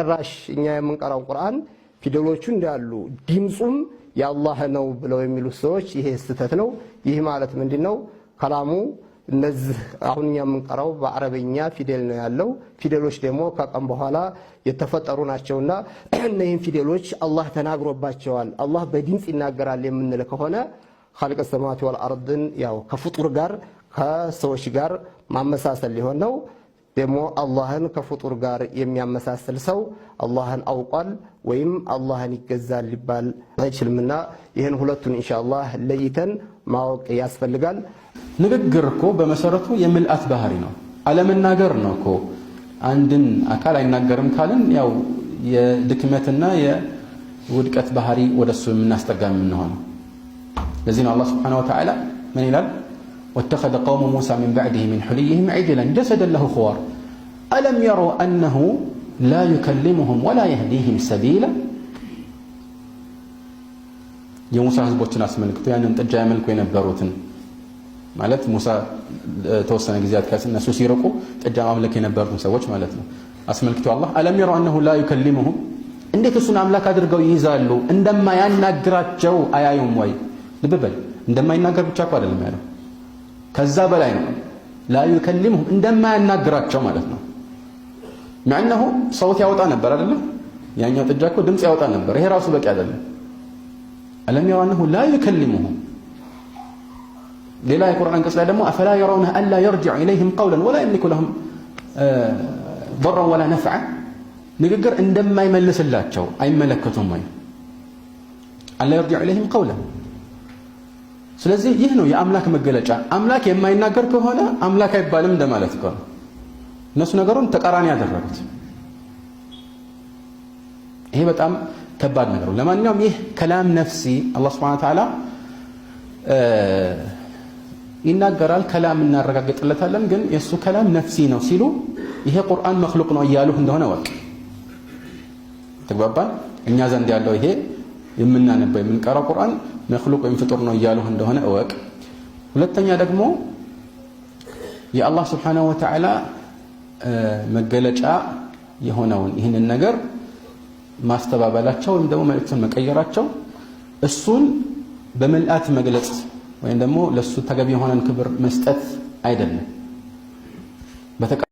ጭራሽ እኛ የምንቀራው ቁርአን ፊደሎቹ እንዳሉ ድምፁም የአላህ ነው ብለው የሚሉት ሰዎች ይሄ ስህተት ነው። ይህ ማለት ምንድን ነው? ከላሙ እነዚህ አሁን እኛ የምንቀራው በአረበኛ ፊደል ነው ያለው። ፊደሎች ደግሞ ከቀን በኋላ የተፈጠሩ ናቸውና እነዚህን ፊደሎች አላህ ተናግሮባቸዋል። አላህ በድምፅ ይናገራል የምንል ከሆነ خالق السماوات والأرض ን ያው ከፍጡር ጋር ከሰዎች ጋር ማመሳሰል ሊሆን ነው። ደግሞ አላህን ከፍጡር ጋር የሚያመሳስል ሰው አላህን አውቋል ወይም አላህን ይገዛል ሊባል አይችልምና ይህን ሁለቱን ኢንሻአላህ ለይተን ማወቅ ያስፈልጋል። ንግግር እኮ በመሰረቱ የምልአት ባህሪ ነው። አለመናገር ነው እኮ። አንድን አካል አይናገርም ካልን ያው የድክመትና የውድቀት ባህሪ ወደሱ የምናስጠጋ የምንሆነው። ለዚህ ነው አላህ سبحانه وتعالى ምን ይላል? واتخذ قوم موسى من بعده من حليهم عجلا جسدا له خوار ألم يروا أنه لا يكلمهم ولا يهديهم سبيلا። የሙሳ ህዝቦችን አስመልክቶ ያንን ጥጃ ያመልኩ የነበሩትን፣ ማለት ሙሳ ተወሰነ ጊዜያት ከእነሱ ሲርቁ ጥጃ ማምለክ የነበሩትን ሰዎች ማለት ነው፣ አስመልክቶ አላህ ألم يروا أنه لا يكلمهم፣ እንዴት እሱን አምላክ አድርገው ይይዛሉ? እንደማያናግራቸው አያዩም ወይ? ልብ በል፣ እንደማይናገር ብቻ እኮ አይደለም ያለው፣ ከዛ በላይ ነው። لا يكلمهم እንደማያናግራቸው ማለት ነው። مع أنه صوت ያወጣ ነበር አይደለም? ያኛው ጥጃ እኮ ድምፅ ያወጣ ነበር። ይሄ ራሱ በቂ አይደለም። ألم يروا أنه لا يكلمهم። ሌላ የቁርአን አንቀጽ ላይ ደግሞ أفلا يرون ألا يرجع إليهم قولا ولا يملك لهم ضرا ولا نفعا፣ ንግግር እንደማይመልስላቸው አይመለከቱም ወይ? ألا يرجع إليهم قولا። ስለዚህ ይህ ነው የአምላክ መገለጫ። አምላክ የማይናገር ከሆነ አምላክ አይባልም እንደማለት እኮ ነው። እነሱ ነገሩን ተቃራኒ ያደረጉት። ይሄ በጣም ከባድ ነገር ነው። ለማንኛውም ይህ كلام نفسي አላህ سبحانه وتعالى ይናገራል፣ كلام እናረጋግጥለታለን፣ ግን የእሱ كلام نفسي ነው ሲሉ ይሄ ቁርአን مخلوق ነው እያሉህ እንደሆነ እወቅ። ተግባባን? እኛ ዘንድ ያለው ይሄ የምናነበው የምንቀራው ቁርአን مخلوق ወይም ፍጡር ነው እያሉህ እንደሆነ እወቅ። ሁለተኛ ደግሞ የአላህ سبحانه وتعالى መገለጫ የሆነውን ይህንን ነገር ማስተባበላቸው ወይም ደግሞ መልእክቱን መቀየራቸው እሱን በምልአት መግለጽ ወይም ደግሞ ለእሱ ተገቢ የሆነን ክብር መስጠት አይደለም።